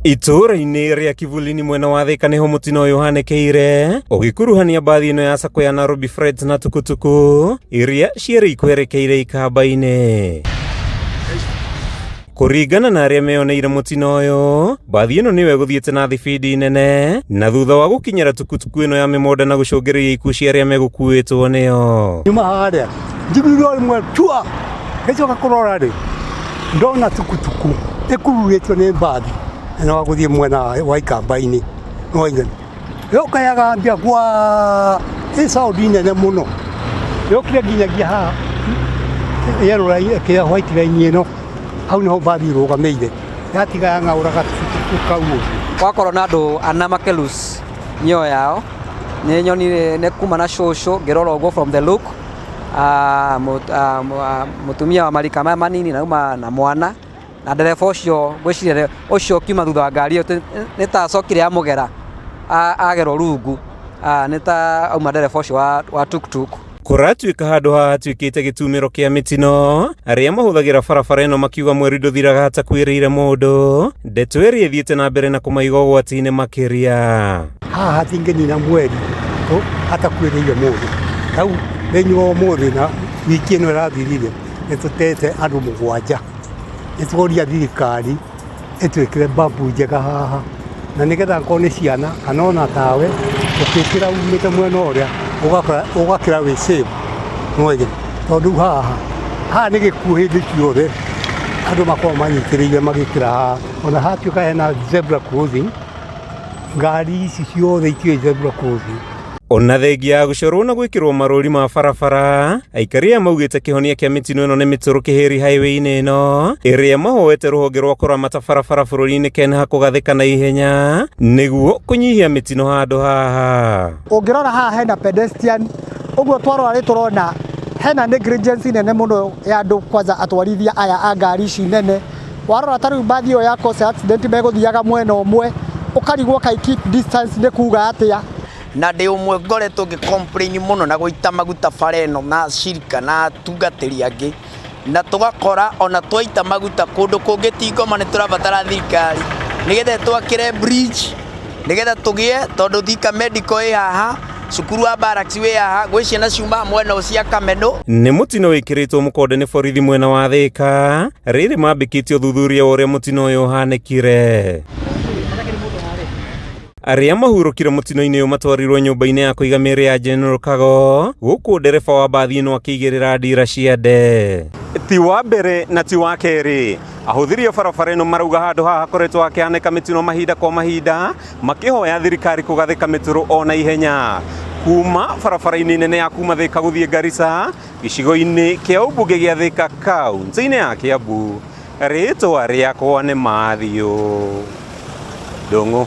Itũũra-inĩ rĩa Kivulini mwena wa Thika nĩho mũtino ũyũ ũhanĩkĩire, ũgĩkuruhania mbathi ĩno ya sacco ya Nairobi Freds na tukutuku iria cierĩ ikwerekeire ikamba-inĩ. Kũringana na arĩa meyoneire mũtino ũyũ, mbathi ĩno nĩyo ĩgũthiĩte na thibindi nene na thutha wa gũkinyĩra tukutuku ĩno ya mĩmonda na gũcũngĩrĩria ikuũ cia arĩa megũkuĩtwo nĩyo. Nyuma harĩa njiguire o rĩmwe tua ngĩcoka kũrora rĩ ndona tukutuku ĩkururĩtio nĩ mbathi na wa gũthiĩ mwena wa ikamba-inĩ nĩwaigua yoka yagambia gwa ĩ sound nene mũno yokire nginyagia haha yellow line kĩa white line ĩno hau nĩho mbathi ĩrũgamĩire yatiga yang'aũra gatukutuku kau ũguo. Gwakorwo na andũ ana makĩlose mĩoyo yao, nĩ nyonire nĩ kuma na cũcũ ngĩrora ũguo from the look, mũtumia wa marika maya manini na auma na mwana, na ndereba ũcio ngwĩciria ũcio ũkiuma thutha wa ngari ĩyo nĩ ta acokire amũgera agerwo rungu, nĩ ta auma ndereba ũcio wa tuktuk. Kũratuĩka handũ haha hatuĩkĩte gĩtumĩro kĩa mĩtino, arĩa mahũthagĩra barabara ĩno makiuga mweri ndũthiraga hatakuĩrĩire mũndũ, ndeto ĩrĩa ĩthiĩte na mbere na kũmaiga ũgwati-inĩ makĩria. Haha hatingĩnina mweri hatakuĩrĩire mũndũ. Rĩu thĩinĩ wa ũmũthĩ na wiki ĩno ĩrathirire nĩ tũtete andũ mũgwanja. Nĩ tũroria thirikari ĩtwĩkĩre bump njega haha na nĩgetha akorwo nĩ ciana kana ona tawe ũkĩkĩra umĩte mwena ũrĩa ũgakĩra wĩ safe nĩwona tondũ rĩu haha, haha nĩ gĩkuũ hĩndĩ ciothe andũ makoragwo manyitĩrĩire magĩkĩra haha. Ona hatuĩka hena zebra crossing, ngari ici ciothe itiũĩ zebra crossing. Ona thengia ya gũcorwo na gwĩkĩrwo marũri ma barabara, aikari aya maugĩte kĩhonia kĩa mĩtino ĩno nĩ mĩtũrũ kĩhĩri highway-inĩ ĩno ĩrĩa mahoete rũhonge rwa kũramata barabara bũrũri-inĩ KENHA kũgathĩka na ihenya nĩguo kũnyihia mĩtino handũ haha. Ũngĩrora haha hena pedestrian, ũguo twarora nĩ tũrona hena negligence nene mũno ya andũ kwanza atwarithia aya a ngari ici nene. Warora ta rĩu mbathi ĩyo ya cause accident megũthiaga mwena ũmwe, ũkarigwo kaĩ keep distance nĩ kuga atĩa. Na ndĩ ũmwe ngoretwo ngĩ complain mũno na gũita maguta bara ĩno na cirika na atungatĩri angĩ, na tũgakora ona twaita maguta kũndũ kũngĩ ti ngoma nĩ tũrabatara thirikari nĩgetha ĩtwakĩre bridge nĩgetha tũgĩe tondũ Thika Medical ĩ haha, cukuru wa Barracks wĩ haha, gwĩ ciana ciumaga mwena ũcio cia Kamenũ. Nĩ mũtino wĩkĩrĩtwo mũkonde nĩ borithi mwena wa Thĩka, rĩrĩ mambĩkĩtie ũthuthuria wa ũrĩa mũtino ũyũ ũhanĩkire. Arĩa mahurũkire mũtino-inĩ ũyũ matwarirwo nyũmba-inĩ ya kũiga mĩĩrĩ ya General Kago, gũkũ ndereba wa mbathi ĩno akĩigĩrĩra ndira ciande. Ti wa mbere na ti wa kerĩ, ahũthĩri a barabara ĩno marauga handũ haha hakoretwo hakĩhanĩka mĩtino mahinda kwa mahinda, makĩhoya thirikari kũgathĩka mĩtũrũ o na ihenya. Kuma barabara-inĩ nene ya kuma Thĩka gũthiĩ Garissa, gĩcigo-inĩ kĩa ũmbunge gĩa Thĩka kaunti-inĩ ya Kiambu, rĩtwa rĩakwa nĩ Mathiũ Ndung'u.